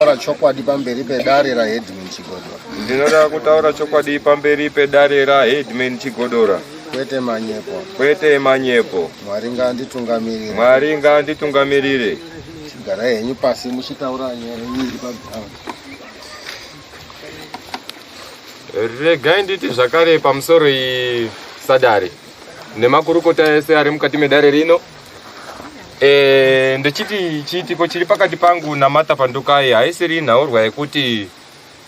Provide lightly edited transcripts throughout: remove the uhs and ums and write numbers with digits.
Kutaura chokwadi pamberi pedare raHeadman Chigodora. Ndinoda kutaura chokwadi pamberi pedare raHeadman Chigodora. Kwete manyepo. Kwete manyepo. Mwari ngaanditungamirire. Mwari ngaanditungamirire. Chigarai henyu pasi muchitaura nyaya yenyu iri paground. Regai nditi zvakare pamusoro iyi sadare nemakurukota ese ari mukati medare rino. E, ndechiti chiitiko chiri pakati pangu naMartha Pandukai haisiri nhaurwa yekuti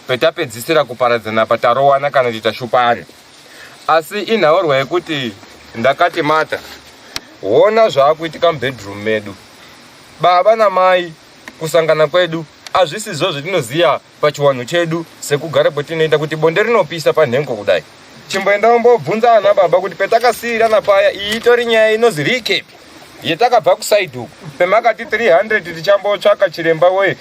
petapedzisira kuparadzana patarowana kana kuti tashupana, asi inhaurwa yekuti ndakati Martha, hona zvaakuitika mubedroom medu, baba namai kusangana kwedu hazvisizvo zvetinoziva pachiwanhu chedu sekugara kwetinoita kuti bonde rinopisa panhengo kudai. Chimboenda umbobvunza ana baba kuti petakasiirana paya, iyi itori nyaya inozi recap yetakabva kusaidi uku pemakati 300 tichambotsvaka chiremba wee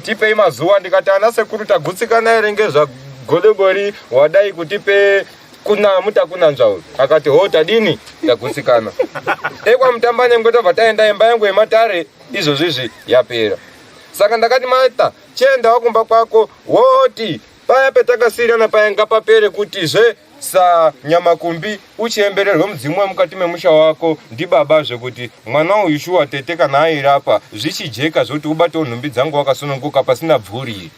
tipei mazuva, ndikati ana sekuru tagutsikana here ngezvagodobori wadai kutipe kuna mutakunanzva uyu akati ho tadini tagutsikana ekwamutamba tobva taenda imba yangu yematare izvozvizvi yapera. Saka ndakati Martha chiendawo kumba kwako woti paya petakasiirana paya ngapapere kuti zve sa nyamakumbi uchiembererwe mudzimu wemukati memusha wako ndibaba zvekuti mwana uyu shuwa tete kana airapa zvichijeka zvekuti ubatewo nhumbi dzangu wakasununguka pasina bvuri iri.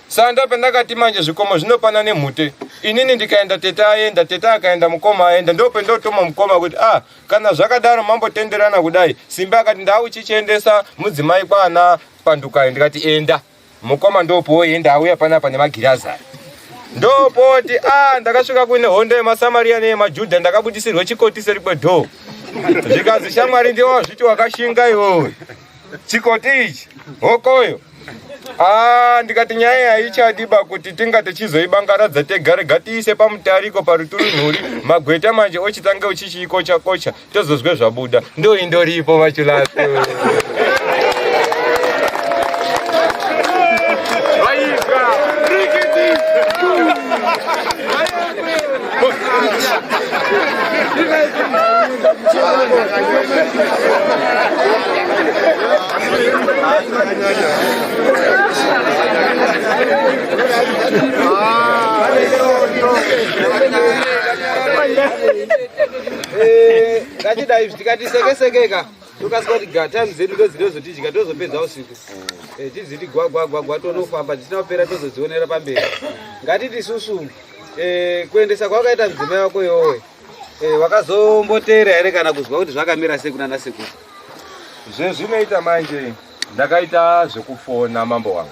Sanda pendakati manje zvikomo zvinopana nemhute inini ndikaenda tete aenda tete akaenda mukoma aenda ndopendotoma mukoma kuti ah kana zvakadaro mambotenderana kudai Simba akati ndauchichiendesa mudzimai kwana Pandukai ndikati enda mukoma ndopoenda auya panapa nemagirazi aya ndopoti ah ndakasvika kuine hondo yemaSamaria neyemaJudha ndakabudisirwa chikoti seri kwedhoo zvikanzi shamwari ndiwo wazviti wakashinga iwowe chikoti ichi hokoyo Ah, ndikati nyaya haichadiba kuti tinga tichizoibangaradza tega rega tiise pamutariko paruturunhuri magweta manje ochitange uchichiikocha kocha tozozwe zvabuda ndoindoripo vachulaso Ngatidai izvi tikati sekesekeka tokasika kuti ga time dzedu ndodzinozotidyika tozopedza usiku eh, tidziti gwagwagwagwa tonofamba dzisina kupera tozodzionera pamberi ngatiti isusu eh, kuendesa kwakaita mudzimai wako iwowe eh, wakazomboteera here kana kuzwa kuti zvakamira sei kunana sekuru Zvezvinoita manje ndakaita zvekufona mambo wangu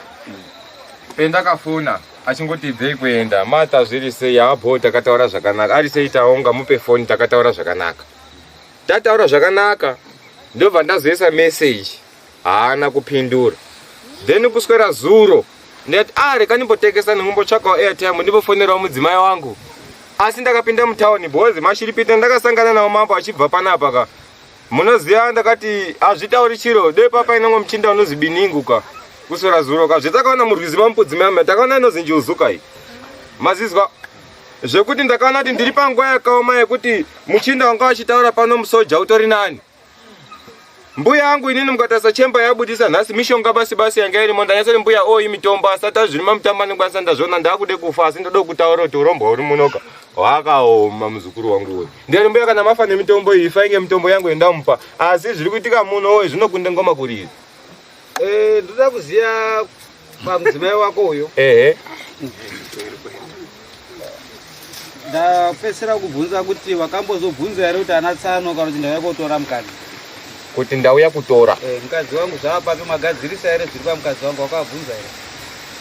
pendakafona achingoti ibvei kuenda Martha zviri sei abho takataura zvakanaka ari sei taonga mupe foni takataura zvakanaka tataura zvakanaka ndobva ndazoisa message haana kupindura then kuswera zuro ndikati ah reka ndimbotekesa ndingombotsvakawo airtime ndimbofonerawo mudzimai wangu asi ndakapinda mutauni because mashiripita ndakasangana nawo mambo achibva panapa ka munoziva ndakati hazvitauri chiro dei papa inongo muchinda unozi biningu ka kuswera zuro ka zvetakaona murwizi mamupudzi mama takaona inozi njuzuka iyi mazizwa zvekuti ndakaona kuti ndiri panguva yakaoma yekuti muchinda wanga wachitaura pano musoja utori nani mbuya yangu inini mukatarisa chemba yabudisa nhasi mishonga basi basi yanga irimo ndanyatsoti mbuya oyi mitombo asi atazviri mamutamba ndikwanisa ndazviona ndakude kufa asi ndoda kutaura kuti urombwa uri munoka hwakaoma muzukuru wangu uyu ndiyani mbuya kana mafa nemitombo iyi fainge mitombo yangu yendamupa asi zviri kuitika muno oyi zvinokunda ngoma kurira Eh, ndoda kuziva pamudzimai wako uyo ehe ndapedzisira kubvunza kuti wakambozobvunza here kuti ana tsano kana kuti ndauya kotora mukadzi kuti ndauya kutora eh, mukadzi wangu zvava papi magadzirisa here zviri pamukadzi wangu wakavabvunza here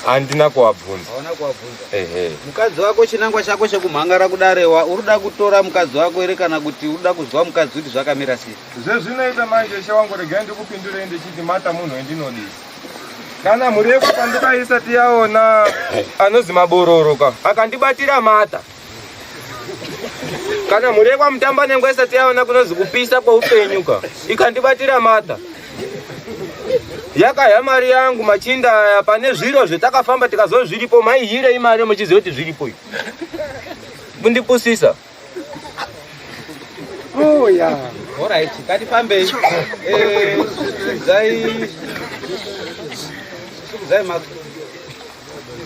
handina kuwabvunza hauna kuwabvunza ehe mukadzi wako chinangwa chako chekumhangara kudare uri kuda kutora mukadzi wako here kana kuti uri kuda kuzwa mukadzi kuti zvakamira sei Zvezvinoita manje ishe wangu regai ndikupindurei ndichiti mata munhu wendinodisa. Kana mhuri yekwapanduka isati yaona anozi mabororo ka akandibatira mata. Kana mhuri yekwamutamba nengo isati yaona kunozi kupisa kweupenyu ka ikandibatira mata. Yakaya mari yangu machinda aya pane zviro zvetakafamba tikazova zviripo maihirei mari muchiziva kuti zviripo izvi. Kundipusisa. Oh yeah. All right, ngatifambei. Eh, zai. Simudzai mazwi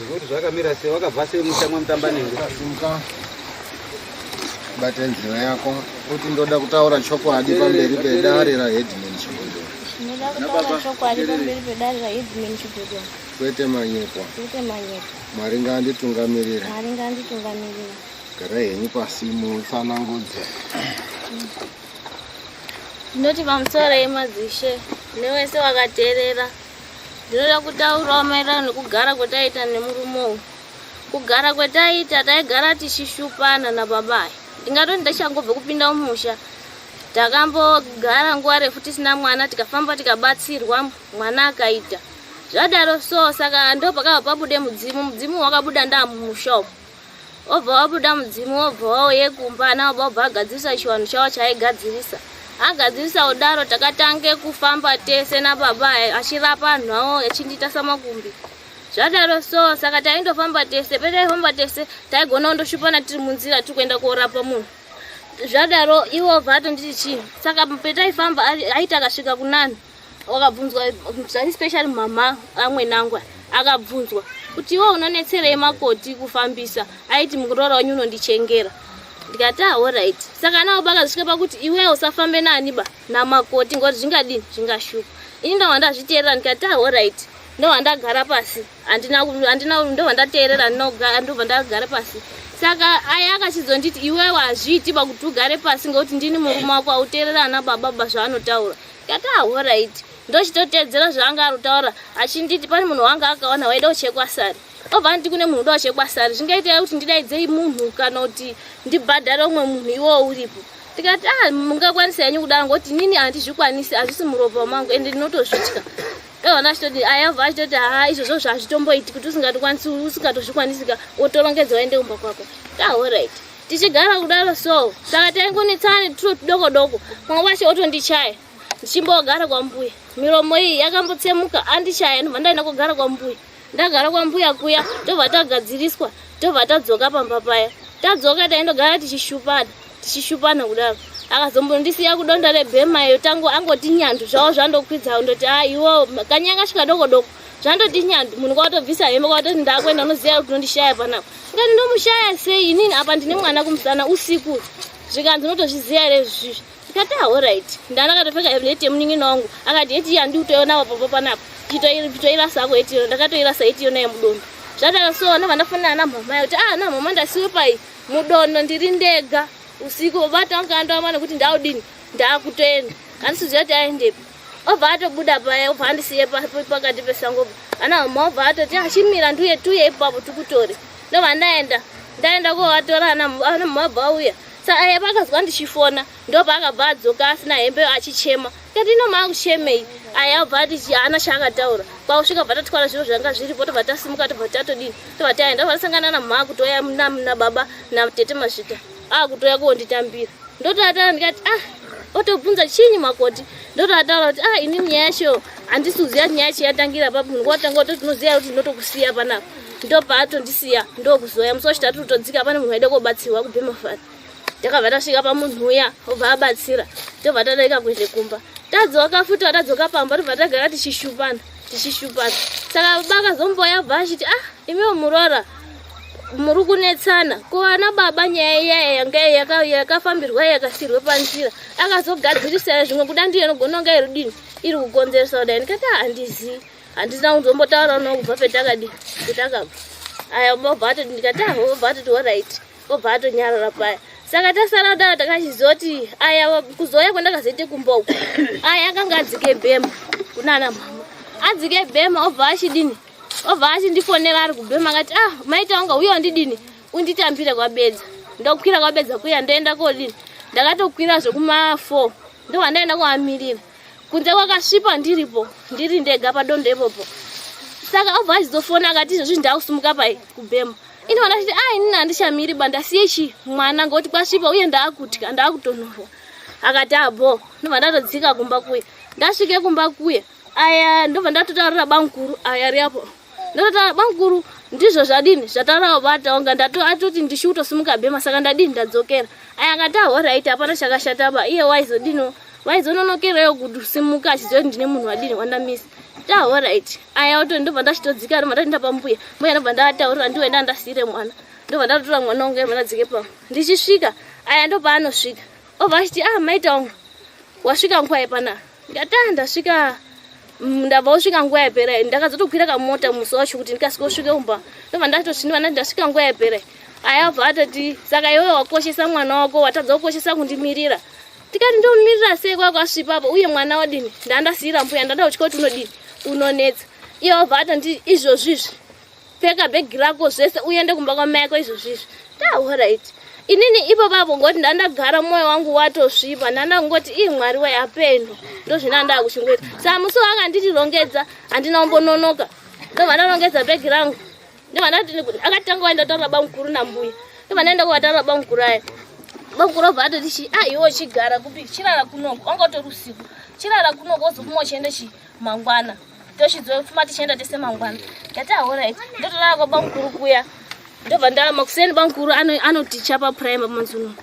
kuti zvakamira sei, wakabva sei musha mwaMutambanengwe? Simuka. Bata nzeve yako kuti ndoda kutaura chokwadi pamberi pedare raHeadman Chigodora. Ndinoda kutaura chokwadi pamberi pedare raHeadman Chigodora. Kwete manyepo. Kwete manyepo. Mwari ngaanditungamirire. Mwari ngaanditungamirire. Garai henyu pasi mutsanangudze. Ndinoti pamusoro yemadzishe newese wakateerera. Ndinoda kutaurawo maererano nekugara kwataiita nemurume uyu. Kugara kwataiita taigara tichishupana nababa aya. Ndingatoti ndichangobva kupinda mumusha. Takambogara nguva refu tisina mwana tikafamba tikabatsirwa mwana akaita. Zvadaro so saka ndopakabva pabude mudzimu. Mudzimu wakabuda ndamumusha umu. Obva wabuda mudzimu wobva wauye kumba ana baba obva agadzirisa chivanhu chavo chaaigadzirisa. Agadzirisa kudaro takatange kufamba tese nababa achirapa anhu awo achindiita samakumbi. Zvadaro so saka taindofamba tese petaifamba tese taigona kundoshupana tiri munzira tiri kuenda korapa munhu. Zvadaro iwo obva atonditi chii saka petaifamba aiti akasvika kunani wakabvunzwa especially mama amwenangwa akabvunzwa kuti iwe unonetserei makoti kufambisa aiti muroora wenyu unondichengera ndikati ahorit ah, saka nawo pakazosvika pakuti iwe usafambe nani ba namakoti ngoti zvingadini zvingashupa ini ndobva ndazviteerera ndikati ahorit ah, ndobva ndagara pasi handina handina ndobva ndateerera ndobva ndagara pasi saka aya akachizonditi iwewe hazviiti ba kuti ugare pasi ngekuti ndini murume wako auteerera ana baba ba zvaanotaura Ndikati ah horaiti ndochitoteedzera zvaanga ari kutaura achinditi pane munhu wanga akawana waida kuchekwa sari obva anditi kune munhu uda kuchekwa sari zvingaita kuti ndidaidzei munhu kana kuti ndibhadhare umwe munhu iwowo uripo ndikati ah mungakwanisa henyu kudaro ngokuti inini handizvikwanisi hazvisi muropa mangu ende ndinotozvitya ndobva achitoti ayabva achitoti haa izvozvo zvazvitomboiti kuti usingatokwanisi usingatozvikwanisika wotorongedza waende kumba kwako tahoraiti tichigara kudaro so saka taingonetsana neturo tudoko doko mumwe wacho otondichaya ndichimbogara kwambuya miromo iyi yakambotsemuka andichaya ndobva ndaenda kugara kwambuya ndagara kwambuya kuya tobva tagadziriswa tobva tadzoka pamba paya tadzoka taindogara tichishupana tichishupana kudaro akazombondisiya kudonda rebhema iyo tangu angoti nyandu zvavo zvandokwidza ndoti a iwo kanyanga svika doko doko zvandoti nyandu munhu kwatobvisa hembe kwatoti ndakuenda unoziva kuti unondishaya panapa Ngati ndomushaya sei inini apa ndine mwana kumusana usiku zvikanzi unotozviziva here izvizvi ndikati ahorit ah, ndana akatopfeka heti yemunin'ina wangu akati heti iyi handii kutoiona apa papa panapa chitoirasa ako heti iyo ndakatoirasa heti iyona yemudondo zvataka so ndobva ndafonera ana mhama kuti ah ana mhama ndasiwe pai mudondo ndiri ndega usiku baba tanga andoama nekuti ndaudini ndakutoenda handisiziva kuti aendepi obva atobuda paya obva andisiye pakati pesango ana mama obva atoti achimira nduye tuye ipapo tikutore ndobva ndaenda ndaenda kovatora ana mama obva auya sa aye pakazwa ndichifona ndopaakabva adzoka asina hembe achichema kati ino maakuchemei aye abva ati haana chaakataura kwakusvika bva tatwara zviro zvanga zviripo tobva tasimuka tobva tatodini tobva taenda tobva tasangana namama akutoya nababa natete mazvita akutoya konditambira ndotoataura ndikati ah otobvunza chinyi makoti ndotoataura kuti ah inini nyaya yacho handisi kuziva kuti nyaya yacho yatangira papi munhu kwatanga ototi unoziva kuti ndinotokusiya panapa ndopaatondisiya ndokuzoya musi wachitatu kutodzika pane munhu waida kobatsirwa kubhemafari takabva tasvika pamunhu uya obva abatsira tobva tadarika kuende kumba tadzoka futi watadzoka pamba tobva tagara tichishupana tichishupana saka baba akazomboya bva achiti ah imiwo muroora muri kunetsana ko ana baba nyaya iya yanga yakafambirwa yakasirwe panzira akazogadzirisa zvimwe kuda ndiyo inogona kunga iri dini iri kukonzeresa kudai ndikati ah, handizivi handina kuzombotaura no kubva petakadi petakabva aya obva atoti ndikati ah obva atoti orit obva atonyarara paya saka tasara kudaro takachizoti aya kuzouya kwandakazoite kumba uku aya akanga adzike bhema kunana mama adzike bhema obva achidini obva achindifonera ari kubhema akati ah maita wanga uye wandidini unditambire kwabedza ndokwira kwabedza kuya ndoenda kodini ndakatokwira zvekuma 4 ndobva ndaenda kuamirira kunze kwakasvipa ndiripo ndiri ndega padondo ipopo saka obva achizofona akati izvozvi ndakusumuka pai kubhema ini vana chiti ah inini handichamiri ba ndasiye chi mwana ngokuti kwasvipa uye ndaakutya ndaakutonhorwa akati abho ah, ndobva ndatodzika kumba kuya ndasvike kumba kuya aya ndobva ndatotaurira bamukuru aya riapo ndototaura bamukuru ndizvo zvadini zvataurawo bataonga ndato atoti ndichiutosimuka bhema saka ndadini ndadzokera aya akati ahoraiti hapana chakashata ba iye waizodino waizononokereyo kusimuka achiziva kuti ndine munhu wadini wandamisa Tahorit aya oto ndobva ndachitodzika ndobva ndatoenda pambuya mbuya ndobva ndataurira ndiwe ndandasiire mwana ndobva ndatotora mwana wangu ndobva ndadzike pamwe ndichisvika aya ndopaanosvika obva achiti ah maita wangu wasvika nguva yepana ndikati ah ndasvika mm, ndabva kusvika nguva yapera ndakazotokwira kamota musi wacho kuti ndikasike kusvike kumba ndobva ndatosviniwa ndati ndasvika nguva yapera aya abva atoti saka iwewe wakoshesa mwana wako watadza kukoshesa kundimirira tikati ndomumirira sei kwako asvipa apo uye mwana wadini ndandasiira mbuya ndada kutya kuti unodini unonetsa iye wabva atandi izvozvizvi pfeka bhegi rako zvese uende kumba kwamai ako izvozvizvi tahorit inini ipo papo ngoti ndandagara mwoyo wangu watosvipa ndanda kungoti ii mwari wai apeno ndozvinanda kuchingoita saa musi wakanditi rongedza handina kumbononoka ndobva ndarongedza bhegi rangu ndobva ndati akatanga waenda taura bamukuru nambuya ndobva ndaenda kuvataura bamukuru aya bamukuru obva atoti chi ah iwe chigara kupi chirara kunoko wanga utori usiku chirara kunoko wozofuma uchienda chi mangwana tochizofuma tichienda tese mangwana ndati ahorit ndotorara kwabamukuru kuya ndobva ndama kuseni bamukuru anoticha paprime pamanzuno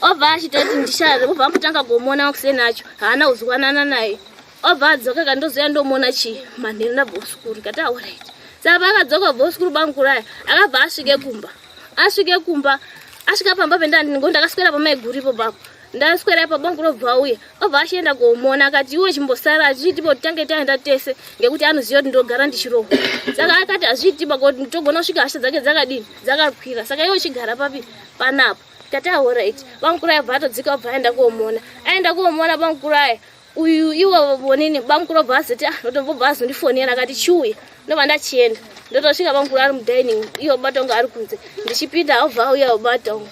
obva achitoti ndishare obva ambotanga kuomona makuseni acho haana kuzwanana naye obva adzoka kandozoya ndomona chi manheru ndabva kusukuru ndikati ahorit saka paakadzoka kubva kusukuru bamukuru aya akabva asvike kumba asvike kumba asvika pamba pendandingo ndakaswera pamaiguru ipo papo ndaswera ipo bamukuru obva auya obva achienda komona akati iwe chimbosara hazviitipo titange taenda tese ngekuti anoziva kuti ndogara ndichirohwa saka akati hazviitipa kuti togona kusvika hasha dzake dzakadini dzakakwira saka iwe chigara papi panapo tati ahorit bamukuru aya bva atodzika obva aenda komona aenda komona bamukuru aya uyu iwo vonini bamukuru obva azoti ah ndotombobva azondifonera akati chiuya ndobva ndachienda ndotosvika bamukuru ari mudining iye obatonga ari kunze ndichipinda obva auya obatonga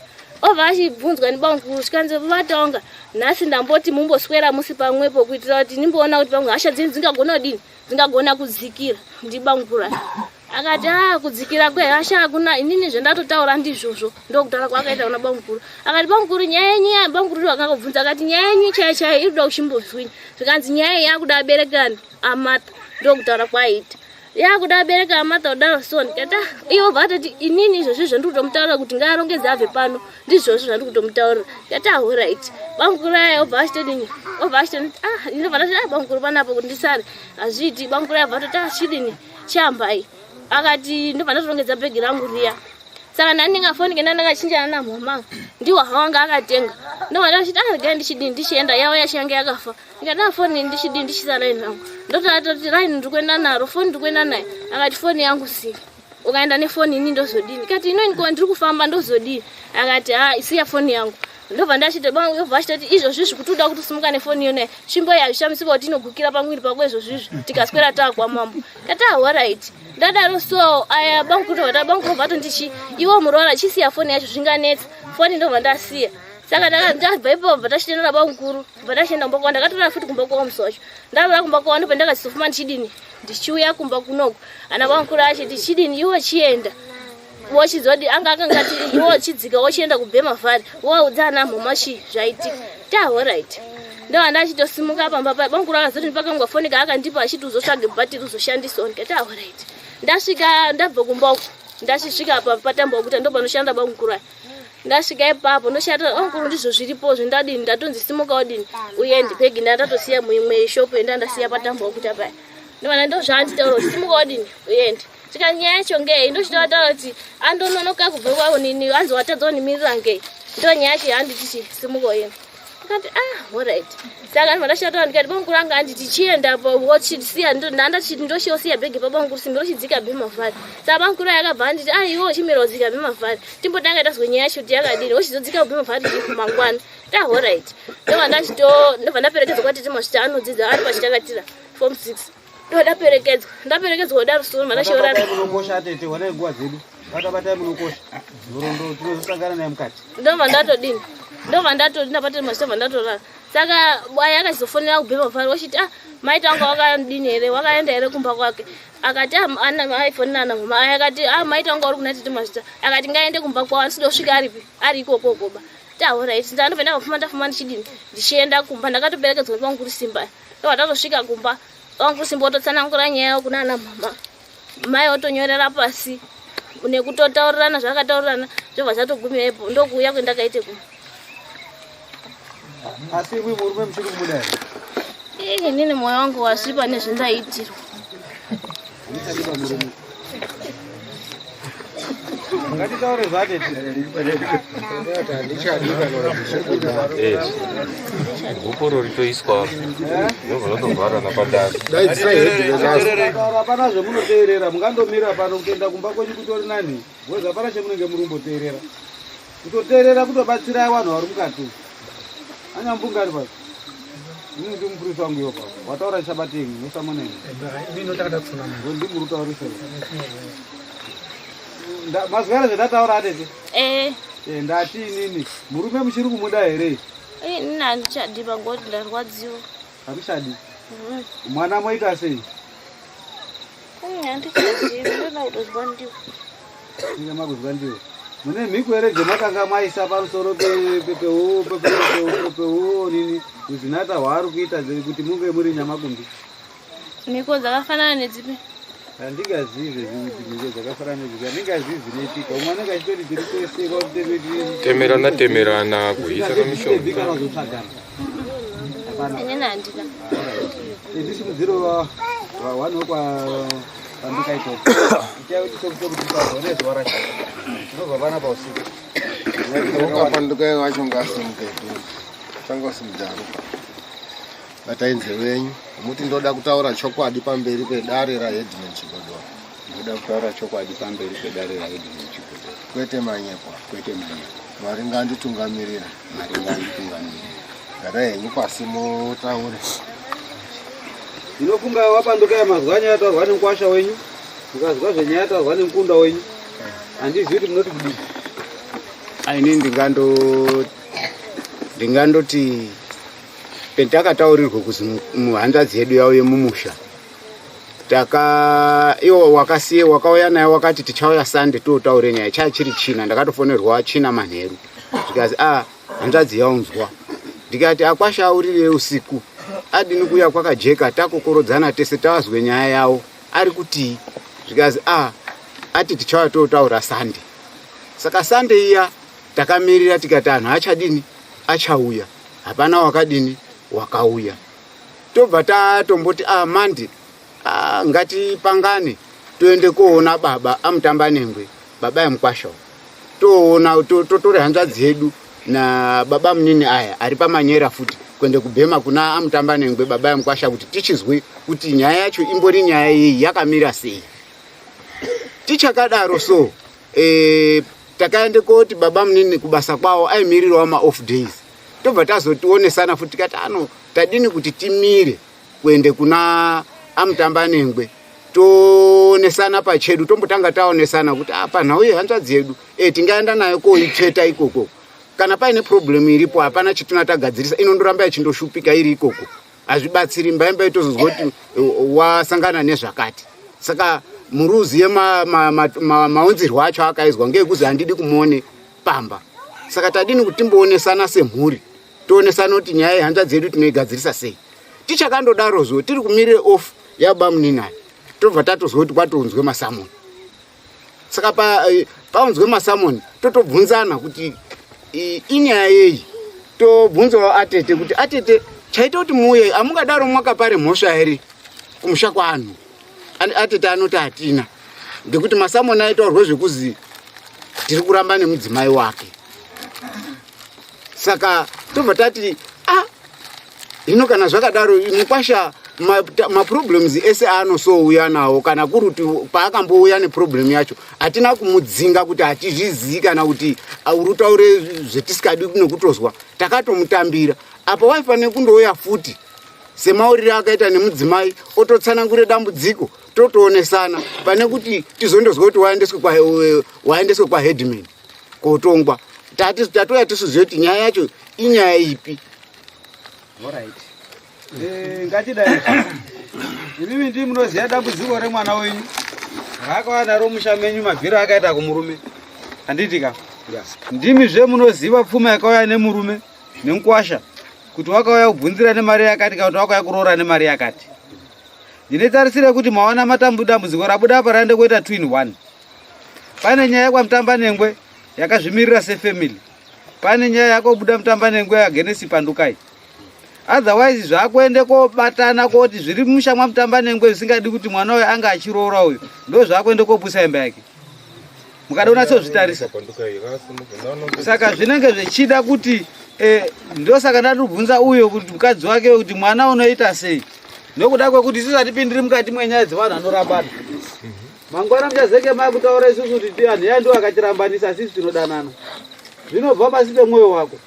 obva achibvunzwa nebamukuru zvikanzi vatonga nhasi ndamboti mumboswera musi pamwepo kuitira kuti ndimboona kuti pamwe hasha dzenyu dzingagona kudini dzingagona kudzikira ndibamukuru aya akati a ah, kudzikira kwehasha hakuna inini zvendatotaura ndizvozvo ndokutaura kwaakaita kuna bamukuru akati bamukuru nyaya yenyu ya bamukuru vakangobvunza akati nyaya yenyu chaiyo chaiyo iri kuda kuchimbozwini zvikanzi nyaya iyi yakuda aberekani amartha ndokutaura kwaaita yakuda abereka amartha kudaro so ndikati ah, ivo vatoti inini izvozvo zvandiri kutomutaurira kuti ngaarongedze abve pano ndizvozvo zvandiri kutomutaurira ndikati ahorit ah, bamukuru aya obva achitodini obva achitodini ah ndinobva ndati ah bamukuru panapo kuti ndisare hazviiti bamukuru aya bva atoti ah chidini chiambai akati ndobva ndatorongedza bhegi rangu riya saka ndandinga foni kenda ndakachinjana namama ndiwo hawanga akatenga ndobva ndachiti ah regai ndichidini ndichienda yavo yacho yange yakafa ndikati foni ndichidini ndichisa raini rangu ndotoatoti raini ndiri kuenda naro foni ndiri kuenda nayo akati foni yangu sii ukaenda nefoni ini ndozodini ndikati ino ko ndiri kufamba ndozodini akati ha ah, isiya foni yangu ndobva ndachiti bva achitoti izvozvizvi kuti uda kutosimuka nefoni yona svimbo iyi hazvishamisika kuti inogukira pamwiri pako izvozvizvi tikaswera taakwa mambo ndati ahorit ah, ndadaro so aya bamukuru bamukuru vatondichi iwe muroora chisiya foni yacho zvinganetsa foni ndobva ndasiya saka ndabva ipapo bva tachitendera bamukuru bva tachienda kumba kwavo ndakatora futi kumba kwavo musi wacho ndavaa kumba kwavo ndobva ndakazofuma ndichidini ndichiuya kumba kunoku ana bamukuru achiti chidini iwe chienda wochizodi anga akangati iwe wachidzika wochienda kubhema vhari wowaudza ana mhoma chii zvaitika tahorit ndova ndachitosimuka pamba paya bamukuru akazoti ndipakangwa foni kaakandipa achiti uzotsvage bhatiri uzoshandisawo ndikati ahorit ndasvika ndabva kumba uku ndachisvika patambo kuti ndopanoshanda bamukuru aya ndasvika ipapo ndoshata bamukuru ndizvo zviripo zvindadini ndatonzi simuka udini uende bhegi ndandatosiya muimwe shopu enda ndasiya patambo kuti paya ndovana ndozvaanditaura kuti simuka udini uende Saka nyaya yacho ngei ndochitotaura kuti andononoka kubva kwaonini anzi watadza kundimirira ngei ndo nyaya yacho yaanditi chi simuko ino ndikati ah alright saka ndibva ndachitaura ndikati bamukuru anga anditi chienda wochisiya ndandachiti ndochiyosiya bhegi pabamukuru simbi rochidzika bhemavhari saka bamukuru aya akabva anditi ah iwe uchimira udzika bhemavhari timbotanga tazwe nyaya yacho kuti yakadini wochizodzika bhemavhari mangwana ta alright ndobva ndachito ndobva ndaperekedzwa kwatete masvita anodzidza ari pachitakatira form 6 ndaperekedzwa ndaperekedzwa kudaro soro mwana chiorara munokosha tete wana nguva dzedu vakabatai munokosha nhoroondo tinozosangana naye mukati ndobva ndatodini ndobva ndatodini ndapatiri mashita ndatorara saka bwaya akazofonera kubhema fari wachiti ah maita wanga wakadini here wakaenda here kumba kwake akati ah, aifonera na mama akati ah maita wanga uri kuna tete mazvita akati ngaende kumba kwavo andisida kusvika aripi ari ikoko koba taura iti ndandobva ndakafuma ndafuma ndichidini ndichienda kumba ndakatoperekedzwa ndivangu kuri simba ndobva ndatosvika kumba Wangu Simba ototsanangura nyaya kuna ana mama. Mai otonyorera pasi nekutotaurirana zvakataurirana zvobva zvatogumira ipo ndokuuya kwendakaite kuno. Asi imwi murume muchiri kumuda here? Inini mwoyo wangu wasvipa nezvendaiitirwa. Handichadi pamurume. Ngatitaure zvatete. Handichadi kana kuti zvekuda. Eh. Gupuro ritoiswa ndobva ratovhara napadare. Daidzisai headman last. Taura hapana zvemunoteerera, mungandomira pano kuenda kumba kwenyu kutori nani, because hapana chemunenge muri kumboteerera. Kutoteerera kutobatsira vanhu vari mukati. Anyambunga ari pasi. Ini ndi mupurisa wangu iwo pa. Wataura chabatingi, musamoneni. Ndimurutaurisa. Mazwi ane zvandataura atete. Eh. Eh, ndati inini murume muchiri kumuda here? Eh, ini handichadi pangoti ndarwadziwa. Hamuchadi. Mwana moita sei? Handichazivi, ndoda kutozwa ndiwo. Inge makuzwa ndiwo. Mune mhiko here dzemakanga maisa pamusoro peuonini uzinata hwaari kuita kuti munge muri nyamakumbi? Mhiko dzakafanana nedzipi? Handingazivi kuti mhiko dzakafanana nedzipi, handingazivi zvinoitika. Umwe anenge achitoti tiri tese Temerana temerana kuisa kamishonga. kamishonga. Kana kuzotsvagana. Hapana. Inini handina. Ndisimudziro wani wekwapandika ikoko. Ichakuti zuva racho. Tinobva panapa usiku. Ukapanduka wacho ngasimuke. Tangosimudzaro. Batai nzeve yenyu. Muti ndoda kutaura chokwadi pamberi pedare raHeadman Chigodora. Ndoda kutaura chokwadi pamberi pedare raHeadman Chigodora. Kwete manyepo. Kwete manyepo. Mwari nganditungamirira. Mwari nganditungamirira. Garai henyu pasi mutaure. Ndinofunga wapanduka mazwa nyaya yataurwa nemukwasha wenyu, mukazwa zvenyaya yataurwa nemukunda wenyu. Handizivi kuti munoti kudii. Aini ndingandoti petakataurirwa kuzi muhanzvadzi yedu yauye mumusha, taka iwo wakasiye wakauya naye wakati tichauya Sunday totaure nyaya. Chaa chiri China, ndakatofonerwa China manheru, zvikazi a hanzvadzi yaunzwa. Ndikati akwasha aurire usiku adini kuuya kwakajeka, takokorodzana tese tawazwe nyaya yawo ari kutii. Zvikazi a ati tichauya totaura Sunday. Saka Sunday iya takamirira, tikati anhu achadini, achauya. Hapana wakadini wakauya. Tobva tatomboti a Monday a ngatipangane toende koona baba aMutambanengwe, baba emukwasha, toona totore hanzvadzi yedu na baba munini aya ari pamanyera futi kuende kubhema kuna aMutambanengwe, baba emukwasha, kuti tichizwe kuti nyaya yacho imbori nyaya iyi yakamira sei. Tichakadaro so takaende koti baba munini kubasa kwavo aimirirawo maoff days. Tobva tazotionesana futi, tikati ano tadini kuti timire kuende kuna aMutambanengwe, toonesana pachedu, tombotanga taonesana kuti apa nhau yehanzvadzi yedu tingaenda nayo koitsveta ikoko. Kana paine problem iripo, hapana chitina tagadzirisa, inondoramba ichindoshupika iri ikoko, hazvibatsiri. Mbaimba itozozwa kuti wasangana nezvakati. Saka muruziye maunzirwo acho akaizwa ngekuzi handidi kumuone pamba. Saka tadini kuti timboonesana semhuri, toonesana kuti nyaya yehanzvadzi yedu tinoigadzirisa sei. Tichakandodarozvo, tiri kumirire off yabamuninani, tobva tatozwa kuti kwatounzwe masamoni. Saka paunzwe masamoni, totobvunzana kuti inyaya yei. Tobvunzawo atete kuti atete, chaita kuti muuye, hamungadaro mwakapare mhosva here kumusha kwaanhu? Atete anoti hatina, ngekuti masamoni aitaurwe zvekuzi tiri kuramba nemudzimai wake. Saka tobva tati a hino kana zvakadaro, mukwasha maproblems ese aanosouya nawo, kana kuri kuti paakambouya neproblem yacho hatina kumudzinga kuti hatizvizii kana kuti uri utaure zvetisikadi nekutozwa, takatomutambira. Apa waifanira kundouya futi semauriro akaita nemudzimai, ototsanangure dambudziko, totoonesana, pane kuti tizondozwa kuti waendeswe kwaheadman kotongwa. Tatoya tisizive kuti nyaya yacho inyaya ipi. Alright. Ngatidai. Imimi ndii munoziva dambudziko remwana wenyu raakauya naro musha menyu, mabviro akaita kumurume, handiti ka? Ndimizve munoziva pfuma yakauya nemurume nemukwasha, kuti wakauya kubvunzira nemari yakati kana kuti wakauya kuroora nemari yakati. Ndine tarisiro yekuti maona dambudziko rabuda apa raende kuita 2 in 1. Pane nyaya yekwaMutambanengwe yakazvimirira sefamily, pane nyaya yakobuda Mutambanengwe against Pandukai. Otherwise zvakuende kobatana koti zviri musha mwamutamba nengwe zvisingadi kuti mwana uyu anga achiroora uyu ndo zvakuende kopusa imba yake. Mukada unatsozvitarisa. Saka zvinenge zvichida kuti eh, ndosaka ndatobvunza uyo kuti mukadzi wake kuti mwana unoita sei nokuda kwekuti isusu hatipindiri mukati mwenyaya dzevanhu vanorambana. Mangwana muchazenge makutaura isusu kuti vanhu ya ndiwo akatirambanisa asi isu tinodanana. Zvinobva pasi pemwoyo wako.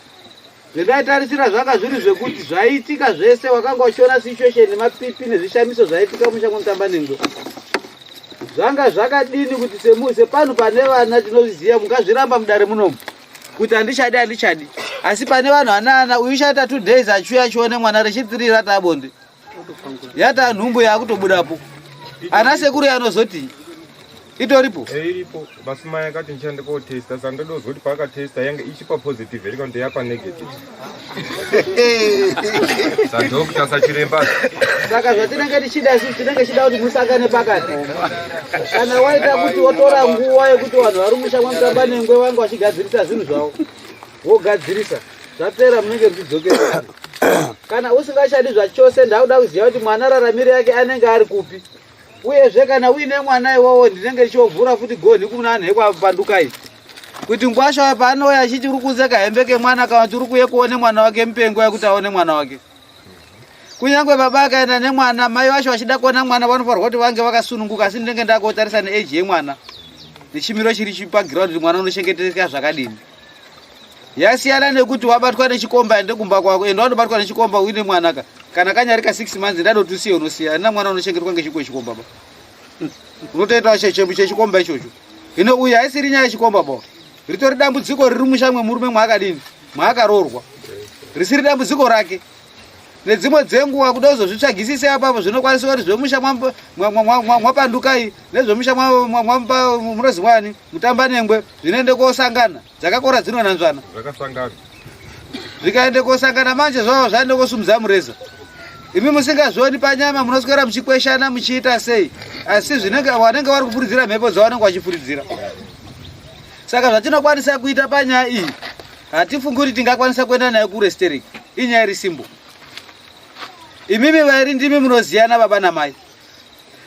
Zvendaitarisira zvanga zviri zvekuti zvaiitika zvese wakanga uchiona situation nemapipi nezvishamiso zvaiitika musha mwemutambanengwe. Zvanga zvakadini kuti semu sepanhu pane vana tinozviziva mungazviramba mudare munomu kuti handichadi handichadi asi pane vanhu vanaana uyu uchaita two days achiuya achione mwana rechithree ratabonde yata nhumbu yakutobudapo ana sekuru yanozoti itoripo eh, iripo basi mai akati ndichaende kotesta saka ndoda kuzwa kuti paakatesta yange ichipa positive here kana kuti yapa negative sadokta sachiremba saka zvatinenge tichida isusu tinenge tichida kuti musangane pakati kana waita kuti wotora nguva yekuti vanhu vari musha mwamutamba nengwe vange vachigadzirisa zvinhu zvavo wogadzirisa zvapera munenge muchidzokera kana usingachadi zvachose ndakuda kuziva kuti mwana raramiro yake anenge ari kupi uyezve kana uine mwana iwowo ndinenge ndichiovhura futi gonhi kuna anhu ekwapandukai kuti ngwasha paanouya achiti uri kunze kahembe kemwana kana kuti uri kuye kuone mwana wake mupengo yekuti aone mwana wake kunyange baba akaenda nemwana mai vacho vachida kuona mwana vanofanirwa kuti vange vakasununguka asi ndinenge ndakotarisa neage yemwana nechimiro chiri paground kuti mwana unochengeteka zvakadini yasiyana nekuti wabatwa nechikomba ende kumba kwako ende wanobatwa nechikomba uine mwana ka kana kanyarika 6 months ndadoti usiye unosiya andina mwana unochengetwa ngechiko chikomba ba unotoita chechikomba ichocho hino uyu haisiri nyaya yechikomba ba ritori dambudziko riri musha mwemurume mwaakadini mwaakaroorwa risiri dambudziko rake nedzimwe dzenguva kuda kuzozvitsvagisisa apapo zvinokwanisa kuti zvemusha mwapandukai nezvemusha munozimwani mutambanengwe zvinoende kosangana dzakakora dzinonanzvana zvakasangana zvikaende kosangana manje zvavo zvaende kosumudza mureza imi musingazvioni panyama munoswera muchikweshana muchiita sei asi zvinenge vanenge vari kufuridzira mhepo dzavanenge vachifuridzira saka zvatinokwanisa kuita panyaya iyi hatifungi kuti tingakwanisa kuenda nayo kurestereki inyaya iri simbo imimi vairi ndimi munoziyana baba namai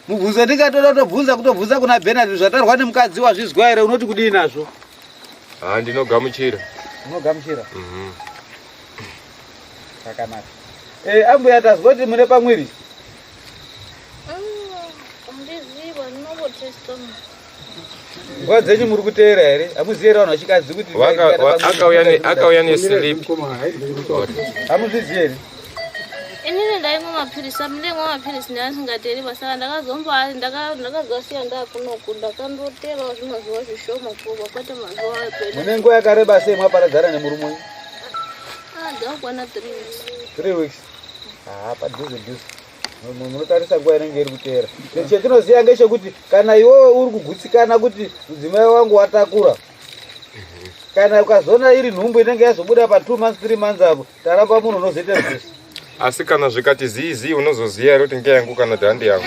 mubvunzo ndingatoda kutobvunza kutobvunza kuna Bernard zvatarwa nemukadzi wazvizwa here unoti kudii nazvo ha ndinogamuchira unogamuchira mhm. zvakanaka eh, ambuya tazwa kuti mune pamwiri Nguva dzenyu muri kuteera here? Hamuzivi here vanhu vachikadzi kuti akauya neslip? Hamuzvizivi here? Inini ndaimwa mapirisi, ndaimwa mapirisi ndaisingateeri basa ndakazomba ndakazosiya ndakunoku ndakandoterawo zvimazuva zvishoma kuva kwete mazuva epera. Mune nguva yakareba sei mwaparadzana nemurume wenyu? Ah, dzakukwana 3 weeks. 3 weeks. Ah, padhuze dhuze. Munotarisa nguva inenge iri kuteera. Chetinoziva ngechekuti kana iwewe uri kugutsikana kuti mudzimai wangu watakura kana ukazoona iri nhumbu inenge yazobuda pa 2 months 3 months apo taramba munhu unozoita zvese asi kana zvikati zii zii unozoziva here kuti ngeyangu kana kuti handi yangu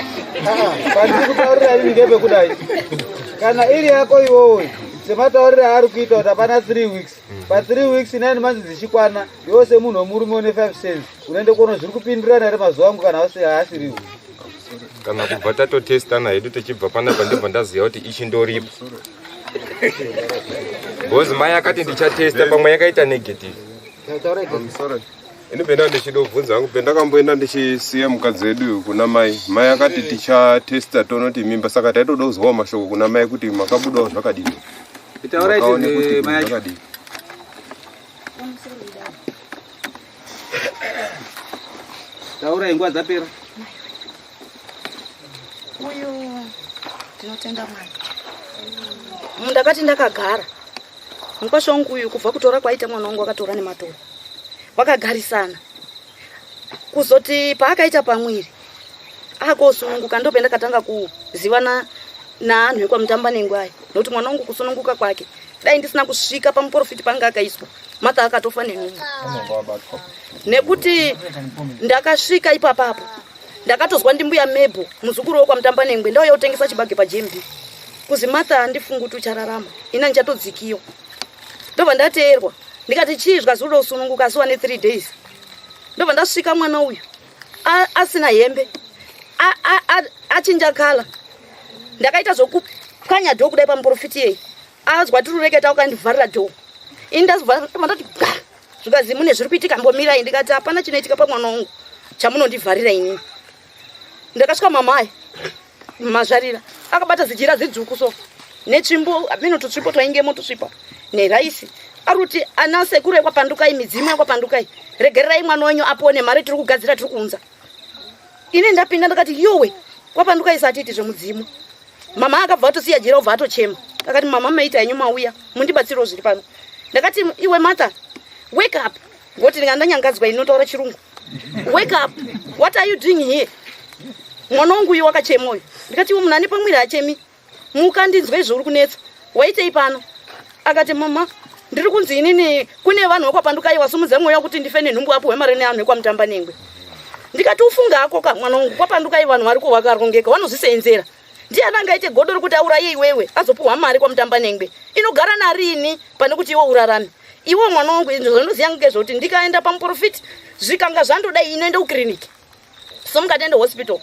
ah, pandiri kutaurira ini ngepekudai kana iri yako iwowe sematauriro aari kuita kuti hapana 3 weeks pa 3 weeks 9 months dzichikwana iwe semunhu wemurume une 5 cents unoende kuona zviri kupindirana here mazuva angu kana haasiriwo kana kubva tatotestana hedu tichibva panapa ndibva ndaziva kuti ichi ndoripo bcause mai akati ndichatesta pamwe yakaita negative ini penda ndichidobvunza hangu pendakamboenda ndichisiya mukadzi wedu kuna mai mai akati tichatesta tonoti mimba saka taitoda kuzwawo mashoko kuna mai kuti makabudawo zvakadini Makaone kuti zvakadini Taurai nguva dzapera. Uyu ndinotenda Mwari. Ndakati ndakagara mukwasha wangu uyu kubva kutora kwaita mwana wangu akatora nematoro vakagarisana kuzoti paakaita pamwiri akosununguka ndopendakatanga kuzivana naanhu ekwamutambanengwe aya nokuti mwana wangu kusununguka kwake dai ndisina kusvika pamuporofiti panga akaiswa mata akatofa nenhumbu nekuti ndakasvika ipapapo ndakatozwa ndimbuya mebho muzukuru wekwamutambanengwe ndauya kutengesa chibage pajmb kuzi martha handifungi kuti uchararama ina ndichatodzikiwa ndobva ndateerwa ndikati chii zvikazi uda kusununguka asi wane three days Ndobva ndasvika mwana uyu asina hembe, achinja kala. Ndakaita zvokupwanya dhoo kudai pamuprofiti yei, azwa tiri kureketa ukandivharira dhoo. Ini ndazobva ndati bwa, zvikazi mune zviri kuitika, mbomirai. Ndikati hapana chinoitika pamwana wangu chamunondivharira inini. Ndakasvika mama aya mazvarira akabata zijira zidzvuku so netsvimbo ameno tutsvimbo twaingemo tusvipa neraisi ari kuti ana sekuru ekwapandukai, midzimu ekwapandukai, regererai mwana wenyu apone, mari tiri kugadzira tiri kuunza. Ini ndapinda ndakati yowe, kwapandukai satiiti zvemudzimu. Mama akabva atosiya jira obva atochema, akati mama maita henyu mauya mundibatsirewo zviri pano. Ndakati iwe Martha, wake up, ngoti ndinga ndanyangadzwa inotaura chirungu. Wake up, what are you doing here? Mwana wangu uyu wakachema uyu. Ndikati iwe munhu ane pamwiri achemi, muka ndinzwe izvo uri kunetsa, waitei pano? Akati mama ndiri kunzi inini kune vanhu vekwapandukai wasumudza mweya kuti ndife nenhumbu apo hwemari nevanhu vekwamutamba nengwe. Ndikati ufunga ako ka mwana wangu, kwapandukai vanhu variko vakarongeka vanozviseenzera, ndiani angaite godo rekuti auraye iwewe azopuhwa mari kwamutamba nengwe inogara narini pane kuti iwe urarame. Iwe mwana wangu izvo zvandinoziva ngezvekuti ndikaenda pamuprofiti zvikanga zvandodai inoenda kukiriniki so mukatiende hospital.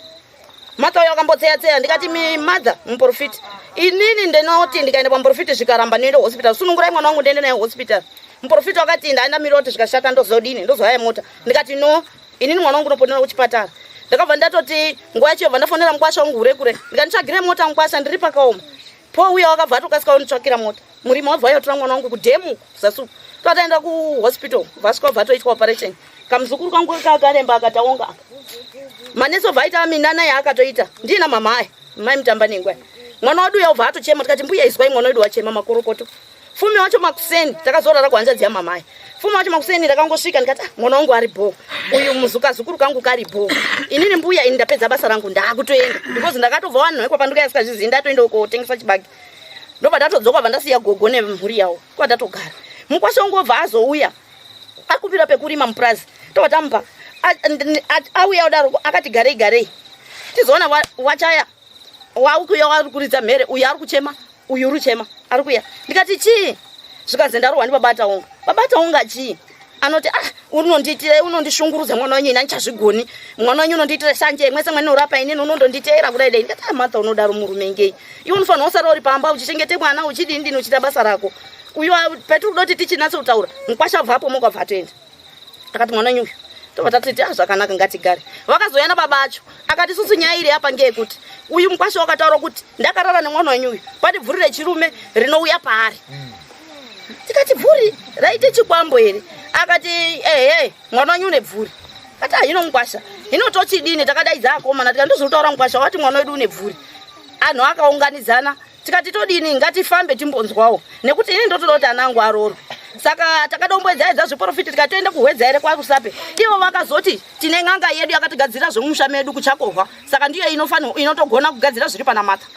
Martha uyo akambotseya tseya, ndikati mi mother muprofiti inini ndinoti ndikaenda pamuprofiti zvikaramba ndinoenda hospital, sunungurai mwana wangu ndiende naye hospital. Muprofiti wakati ndaenda miroti zvikashata ndozodini, ndozohaya mota. Ndikati no, inini mwana wangu unoponera kuchipatara. Ndakabva ndatoti nguva yacho yobva ndafonera mukwasha wangu hure kure, ndikanditsvagire mota mukwasha ndiri pakaoma po uya wakabva atokasika unditsvakira mota. Murimi wabva wayotora mwana wangu kudhemu zasu twataenda kuhospital, vasvika bva atoitwa operation. Kamuzukuru kangu kakaremba akataonga aka manesi obva aita minana yaakatoita ndiina mama aya mai mutamba nengwa mwana wedu uya obva atochema. Tikati mbuya izwai mwana wedu wachema makorokoto. Fumi wacho makuseni takazorara kuhanzvadzi yamama aya. Fumi wacho makuseni ndakangosvika ndikati ah, mwana wangu ari bho uyu, muzukazukuru kangu kari bho. Inini mbuya ini ndapedza basa rangu ndaakutoenda because ndakatobva vanhu vekwapanduka yasikazvizivi ndatoenda kotengesa chibage. Ndobva ndatodzoka bva ndasiya gogo nemhuri yawo kwandatogara. Mukwasha wangu obva azouya akumbira pekurima mupurazi, tobva tamupa. Auya kudaro akati garei garei tizoona wachaya waukuya wari kuridza mhere, uyu ari kuchema uyu uri kuchema ari kuya. Ndikati chii? Zvikanzi ndarohwa ndibaba Taunga. Baba Taunga chii? Anoti ah, unondiitira unondishungurudza mwana wenyu, ini andichazvigoni mwana wenyu unondiitira shanje mwese mwene urapa inini unondonditeera kudai dai. Ndikati ah, Martha unodaro murume ngei, iwe unofanira usara uri pamba uchichengete mwana uchidini dini uchiita basa rako. Uyu petiri kuda kuti tichinatso kutaura mukwasha abva apo moko abva atoenda akati mwana wenyu uyu. Tobva tatiti ah, zvakanaka ngatigare. Vakazouya nababa acho akati susu nyaya iri apa ngeyekuti uyu mukwasha wakataura kuti ndakarara nemwana wenyu uyu pane bvuri rechirume rinouya paari. Tikati bvuri raite chikwambo here? Akati ehe, mwana wenyu une bvuri. Kati ah, hino mukwasha hino tochidini? Takadaidza akomana tikati ndozvinotaura mukwasha wati mwana wedu une bvuri. Anhu akaunganidzana tikati todini, ngatifambe timbonzwawo nekuti ini ndotoda kuti ana angu aroorwe. Saka takadomboedzaedza zviprofiti tikatoenda kuhwedza here kwarusape. Ivo vakazoti tine n'anga yedu yakatigadzira zvemumusha medu kuchakohwa, saka ndiyo inofanira inotogona kugadzira zviri pana Martha.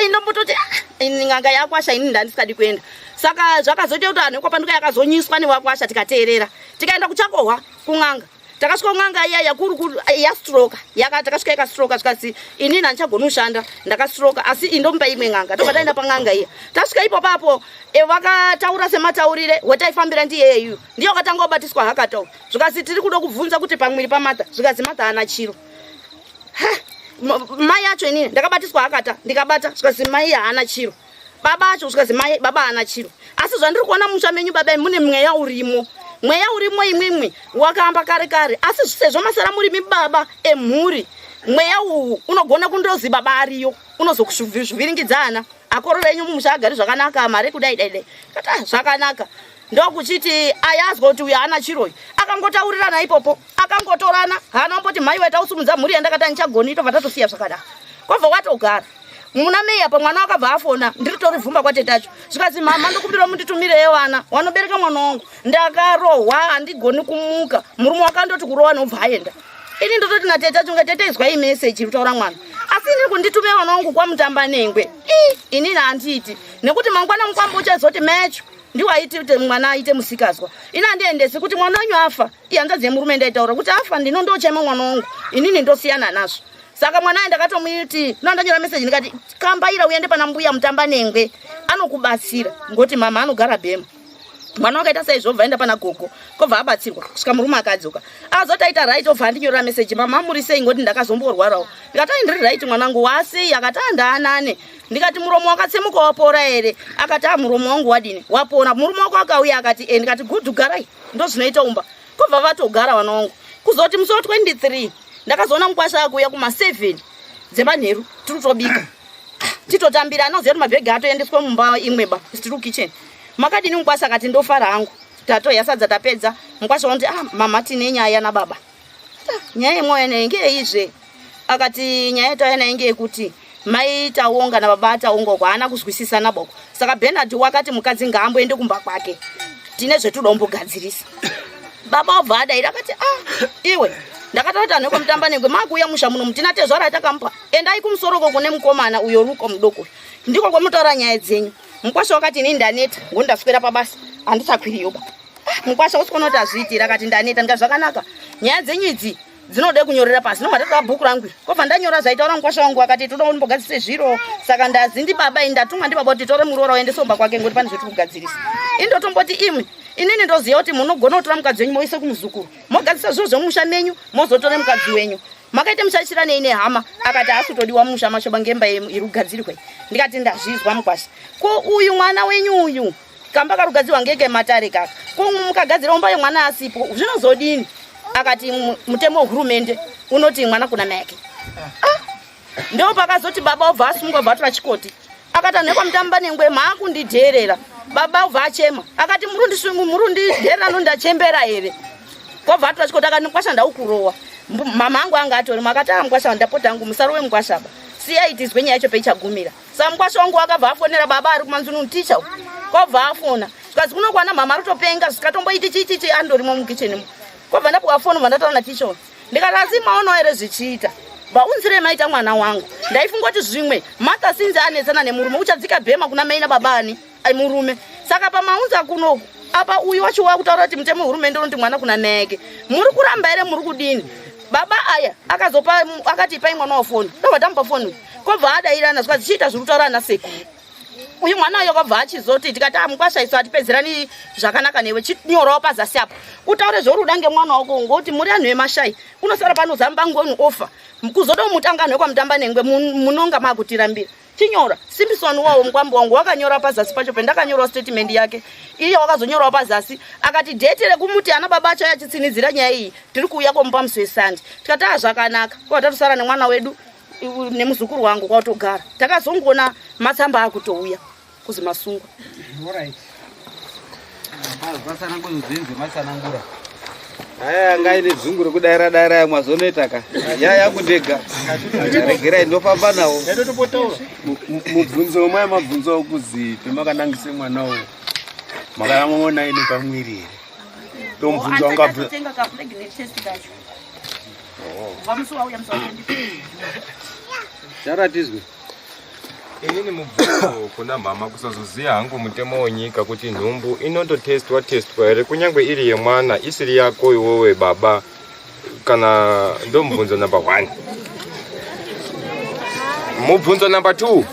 Indombototi ah, ini n'anga yakwasha ini ndandisikadi kuenda. Saka zvakazoita kuti anhu ekwapanduka yakazonyiswa newakwasha tikateerera tikaenda kuchakohwa kun'anga. Takasvika kun'anga iya yakuru yastroka, takasvika ikastroka, zvikasi inini handichagoni kushanda ndakastroka, asi indomupa imwe n'anga. Tobva taenda pan'anga iya, tasvika ipo papo vakataura semataurire wetaifambira ndiyeyu, ndiye wakatanga kubatiswa hakato. Zvikasi tiri kuda kubvunza kuti pamwiri paMartha, zvikasi Martha haana chiro. Mai acho inini ndakabatiswa hakata ndikabata, zvikasi mai haana chiro. Baba acho zvikasi mai baba haana chiro, asi zvandiri kuona musha menyu baba mune mweya urimo, mweya urimo imwimwi wakaamba kare kare, asi sezvo masara muri mibaba emhuri mweya uwu unogona kundozi baba ariyo unozokuzviringidza akorora enyu mumusha agari zvakanaka mari kudai dai dai. Kati ah, zvakanaka. Ndokuchiti ayazwa kuti uyu haana chiroyi, akangotaurirana ipopo akangotorana, haana kumboti mhai waita usumudza mhuri yandakati andichagoni, tobva tatosiya zvakadaro. Kwabva watogara muna mei apa mwana wakabva afona ndiri tori vhumba kwatetacho, zvikanzi mama ndokumbira munditumireyo vana wanobereka mwana wangu, ndakarohwa handigoni kumuka. Murume wakandoti kurohwa nobva aenda. Ini ndototi natete acho ngatete izwai message iri kutaura mwana, asi inini kunditumira mwana wangu kwamutamba nengwe inini handiiti nekuti mangwana mukwambo uchazoti mecho ndiwo aiti kuti mwana aite musikazwa, ini handiendesi kuti mwana wenyu afa. Ihanzvadzi yemurume ndaitaura kuti afa ndinondochema mwana wangu, inini ndosiyana nazvo. Saka mwana aye ndakatomuti nondanyora message ndikati kambaira uende pana mbuya mutamba nengwe anokubatsira ngoti mama anogara bhema. Mwana wakaita saizvo obva aenda pana gogo kobva abatsirwa kusvika murume akadzoka. Akazoti aita right obva andinyorera message, mama muri sei ngoti ndakazomborwarawo. Ndikati ai ndiri right mwanangu, wasei? Akati ah ndaanane. Ndikati muromo wakatsemuka wapora here? Akati ah muromo wangu wadini wapora. Murume wako akauya akati e. Ndikati good garai, ndozvinoita umba. Kobva vatogara vana wangu. Kuzoti musi wa 23 ndakazoona mukwasha akuuya kuma 7 dzemanheru tiri kutobika titotambira, anoziva kuti mabhegi atoendeswa mumba imwe ba tiri kitchen. Makadini mukwasha? Akati ndofara hangu. Tatoya sadza tapedza, mukwasha wanoti ah mama tine nyaya nababa. Nyaya yemwoyo nayo ngeyeizve? Akati nyaya yatauya nayo ngeyekuti mai Taonga nababa Taonga uko haana kuzwisisana boko, saka Bernard wakati mukadzi ngaamboende kumba kwake, tine zvetuda kumbogadzirisa. Baba obva adaira akati ah iwe ndakataura kuti anhu ekwamutamba nengwe makuuya musha muno mutina tezvara atakamupa, endai kumusoro uko kune mukomana uyo ruko mudoko, ndiko kwamutaura nyaya dzenyu. Mukwasha wakati inini ndaneta ngoni ndaswera pabasa handichakwiriyoba. Mukwasha usikuona kuti azviitira, akati ndaneta. Ndika zvakanaka, nyaya dzenyu idzi dzinode kunyorera pasi, nobva ndatora bhuku rangu iri kobva ndanyora zvaitaura mukwasha wangu. Akati toda kundimbogadzise zviro, saka ndazi ndibaba ini ndatumwa ndibaba kuti tore muroora uende somba kwake ngoti pane zvetiri kugadzirisa. Ini ndotomboti imwe inini ndoziva kuti munogona kutora mukadzi wenyu moise kumuzukuru, mogadzisa zviro zvemumusha menyu, mozotore mukadzi wenyu makaita muchashiranei nehama. Akati haasi kutodiwa mumusha macho ngemba iri kugadzirwa. Ndikati ndazvizwa mukwasha. Ko uyu mwana wenyu uyu kamba karugadzirwa ngeke matare kaka, ko mukagadzira umba yemwana asipo zvinozodini? Akati mutemo wehurumende unoti mwana kuna mai ake. Ah, ndo pakazoti baba obva asungwa obva atora chikoti akati anhu ekwamutamba nengwe maakundidheerera. Baba obva achema akati murundidheerera nondachembera here? Kobva atora chikoti akati mukwasha ndaukurowa. Mama angu anga atori akati ah mukwasha ndapota angu musarowe mukwasha ba, siyai tizwe nyaya yacho peichagumira. Saka mukwasha wangu akabva afonera baba ari kumanzununu ticha uyu, kobva afona zvikanzi kunokwana mama aritopenga zvikatomboiti chichichi andorimo mukicheni mo. Kobva ndapuwa foni bva ndataura naticha uyu ndikati asi maonawo here zvichiita vaunzirei maita mwana wangu? Ndaifunga kuti zvimwe Martha sinzi anetsana nemurume uchadzika bhema kuna mai nababa ani ai murume, saka pamaunza kunoku apa uyu wacho wakutaura kuti mutemo wehurumende unoti mwana kuna mai ake, muri kuramba here muri kudini? Baba aya akazopa akati ipai mwana wafoni, ndobva tamupa foni kobva adairana zvikanzi chiita zviri kutaura ana sekuru. Uyu mwana uyo kwabva achizoti tikati amukwasha isu hatipedzerani zvakanaka newe, chinyorawo pazasi apo utaure zvauri kuda ngemwana wako, ngokuti muri anhu emashai unosara pano zamba ngoni ofa kuzoda mutanga anhu ekwamutamba nengwe munonga makutirambira. Chinyora Simpson wawo mukwambo wangu wakanyora pazasi pacho pendakanyorawo statement yake iye wakazonyorawo pazasi akati dheti rekumuti ana baba acho achitsinidzira nyaya iyi tiri kuuya komupa musi wesande. Tikati a zvakanaka kwa tatosara nemwana wedu nemuzukuru wangu kwatogara. Takazongoona matsamba akutouya kuzi masungwa. Alright. Matsanangura dzenze matsanangura. Aya anga aine dzungu rekudaira daira mwazonoita ka. Ya yangu ndega. Regerai ndofamba nawo. Mubvunzo wamai mabvunzo wekuzi pemakanangise mwana uyu makamuona ine pamwiri here? Ndomubvunzo wanga abvunza. Tenga ka pregnant test kacho. Kubva musi wauya musi wa 23. Charatizwe. Inini mubvunzo kuna mhama kusazoziva hangu mutemo wenyika kuti nhumbu inototestwa testwa here kunyange iri yemwana isiri yako iwewe baba, kana ndo mubvunzo number 1. Mubvunzo number 2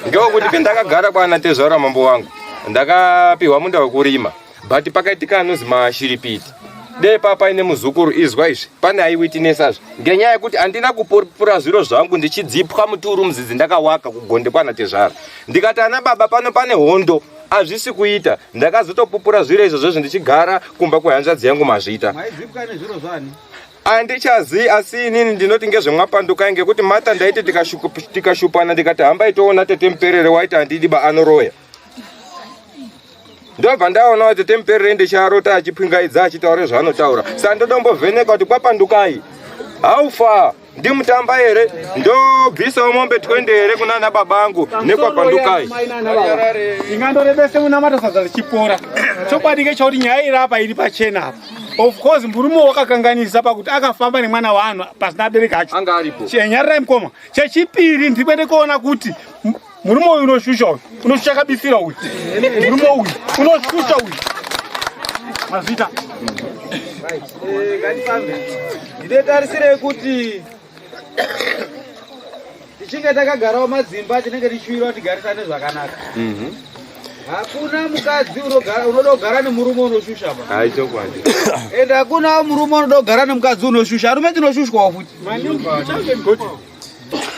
ngewekuti pendakagara kwana tezvara mambo wangu ndakapiwa munda wekurima, but pakaitika anozi mashiripiti dei pa paine muzukuru izwa izvi pane aiwitinesazve ngenyaya yekuti handina kupupura zviro zvangu ndichidzipwa muturu muzizi ndakawaka kugonde kwana tezvara ndikati ana baba pano pane hondo hazvisi kuita. Ndakazotopupura zviro izvozvo ndichigara kumba kwehanzvadzi yangu mazvita. Maidzipwa nezviro zvani? Andichazii asi inini ndinoti ngezvemwapandukai ngekuti Martha ndaiti tikashupana ndikati hambai toona tete muperere waiti handidi ba anoroya. Ndobva ndaona kuti tete muperere ndicharota achipingaidza achitaura zvaanotaura. Saka ndodombovheneka kuti kwapandukai. How far? Ndimutamba here? Ndobvisawo mombe 20 here kunana baba angu nekwapandukai? Ingandorebese munamato sadza richipora. Chokwadi ngechekuti nyaya iri apa iri pachena apa. Of course murume wakakanganisa pakuti akafamba nemwana waanhu pasina abereki acho. Anga aripo. Chenyarirai mukoma. Chechipiri ndiri kuona kuti murume uyu unoshusha uyu. Unoshusha kabisira uyu. Murume uyu unoshusha uyu. Mazvita. Right. Ngatifambe. Ndinotarisirei kuti tichinge takagarawo madzimba tinenge tichiwira kuti tigarisane zvakanaka. Hakuna mukadzi unoda kugara nemurume unoshusha ba. Hai chokwadi. Ende hakuna murume unoda kugara nemukadzi unoshusha. Arume tinoshushwawo futi.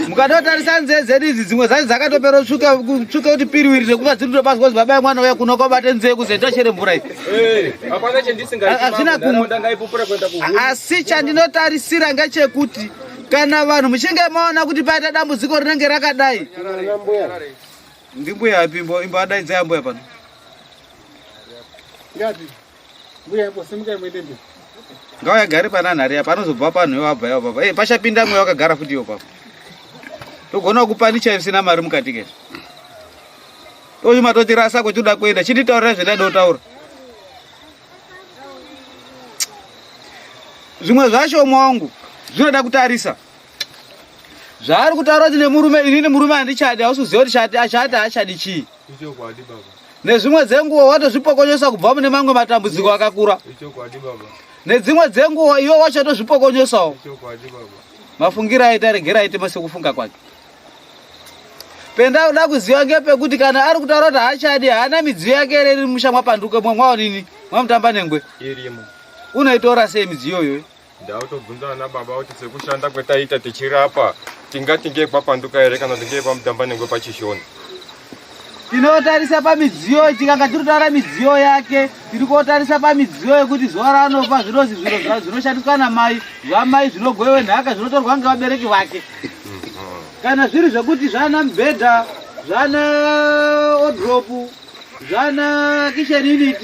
Mukatotarisa nzee dzedu idzi dzimwe dzacho dzakatopera kutsvuka kutsvuka kuti piriwiri nekuva dziri kutopaswa kuti baba mwana uya kuno kwabate nzee kuzoita chere mvura iyi. Hapana chendisingaiti. Hazvina kumwe. Ndaipupura kuenda kuhuni. Asi chandinotarisira ngechekuti kana vanhu muchinge maona kuti paita dambudziko rinenge rakadai ndimbuya api imbo imbo adaidzai ambuya pano Ngapi? Mbuya apo simukai muende mberi. ngauya gare pana nhari apa anozobva panhu iwo abva iwo papa eh pachapinda mweya wakagara futi iwo papa togona kupanicha isina mari mukati ke tochuma totirasa kwetinoda kuenda chinditaurira zvendada kutaura zvimwe zvacho umwe wangu zvinoda kutarisa zvaari kutaura kuti nemurume inini murume handichadi hausi kuziva kuti chati achati haachadi chii Ichokwadi baba. nezvimwe dzenguva watozvipokonyosa kubva mune mamwe matambudziko akakura Ichokwadi baba. nedzimwe dzenguva iwe wachatozvipokonyosawo Ichokwadi baba. mafungiro aita regera aite sekufunga kwake penda kuda kuziva ngepekuti kana ari kutaura kuti haachadi haana midziyo yake here iri musha mwapanduka mwaonini mwamutamba nengwe Irimo. unoitora sei midziyo iyoyo Ndautobvunza ana baba kuti sekushanda kwetaita tichirapa tingati ngekwapanduka here kana kuti ngekwaMutamba nengwe pachishona. Tinotarisa pamidziyo tikanga tiri kutaura midziyo yake tiri kotarisa pamidziyo yekuti zuva raanofa zvinozi zviro zvinoshandiswa namai zvamai zvinogoiwe nhaka zvinotorwa ngevabereki vake kana zviri zvekuti zvana mubhedha zvana odropu zvana kitchen unit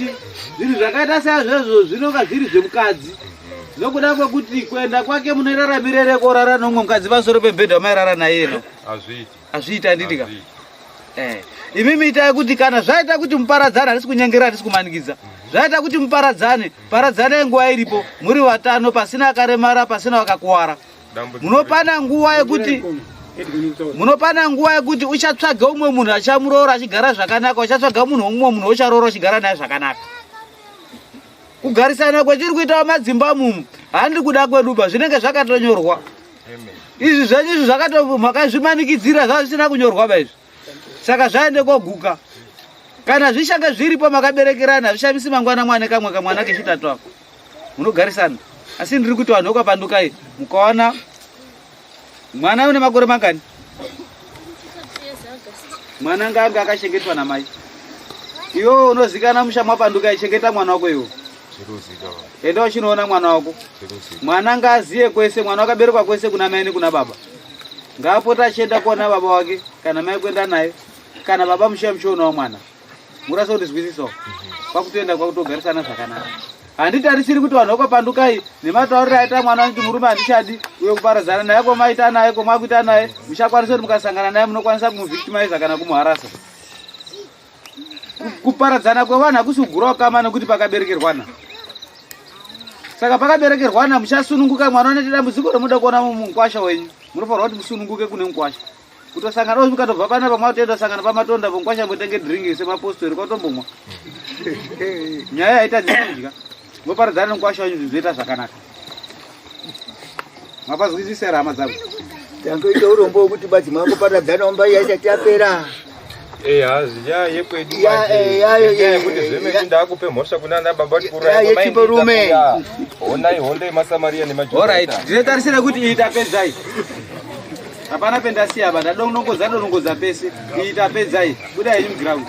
zvinhu zvakaita saizvozvo zvinonga zviri zvemukadzi nokuda kwekuti kuenda kwake munoiraramire rekorara nomumwe mukadzi pamusoro pemubhedha wamairara naye ino Hazviiti. Hazviiti handiti ka eh imimi itai kuti kana zvaita kuti muparadzane handisi kunyengera handisi kumanikidza zvaita kuti muparadzane paradzanai nguva iripo muri vatano pasina akaremara pasina vakakuwara munopana nguva yekuti munopana nguva yekuti uchatsvaga umwe munhu achamuroora achigara zvakanaka uchatsvaga munhu umwe munhu ucharoora uchigara naye zvakanaka kugarisana kwetiri kuitawo madzimba mumu handi kuda kwedu ba zvinenge zvakatonyorwa izvi zvenyu izvi zvakato makazvimanikidzira zvava zvisina kunyorwa ba izvi saka zvaende koguka kana zvichange zviripo makaberekerana hazvishamisi mangwana mwane kamwe kamwana kechitatu ako munogarisana asi ndiri kuti vanhu vekwapandukai mukaona mwana une makore mangani mwana ngaange akachengetwa namai iwe unozikana musha mwapandukai chengeta mwana wako iwe enda uchinoona mwana wako mwana ngaaziye kwese mwana wakaberekwa kwese kuna mai nekuna baba ngaapota achienda kuona baba wake kana mai kuenda naye kana baba mushiya muchionawo mwana murasa kundizwisisawo kwakutoenda kwakutogarisana zvakanaka handitarisiri kuti vanhu vakapandukai nematauriro aita mwana wangu kuti murume handichadi uye kuparadzana naye komaita naye komakuita naye muchakwanisa kuti mukasangana naye munokwanisa kumuvictimiza kana kumuharasa kuparadzana kwevanhu hakusi kugura ukama nekuti pakaberekerwana saka pakaberekerwana muchasununguka mwana unoita dambudziko remuda kuona mukwasha wenyu munofanirwa kuti musununguke kune mukwasha kutosangana ozi mukatobva panapa mwatoenda sangana pamatonda po mukwasha mbotenge drink semapostori kwatombomwa nyaya yaita dzekudya moparadzana nemukwasha wenyu zvinhu zvoita zvakanaka mapazwisisa here hama dzangu Tangoita urombo hwekuti badzi makuparadzana umba yaisati yapera. Eya, zvinyaya yekwedu Ya, manje. eh, ya, ya, Nenyaya ya, yekuti ya, zvemene ya. ndakupe mhosva kuna baba kuti Ya, kuuraya yechiparume. Honai hondo yemaSamaria nemaJudha. Alright, ndinotarisira kuti iyi tapedzai. Hapana pendasiya apa, ndadonongodza donongodza pese. Iyi tapedzai. Budai henyu muground.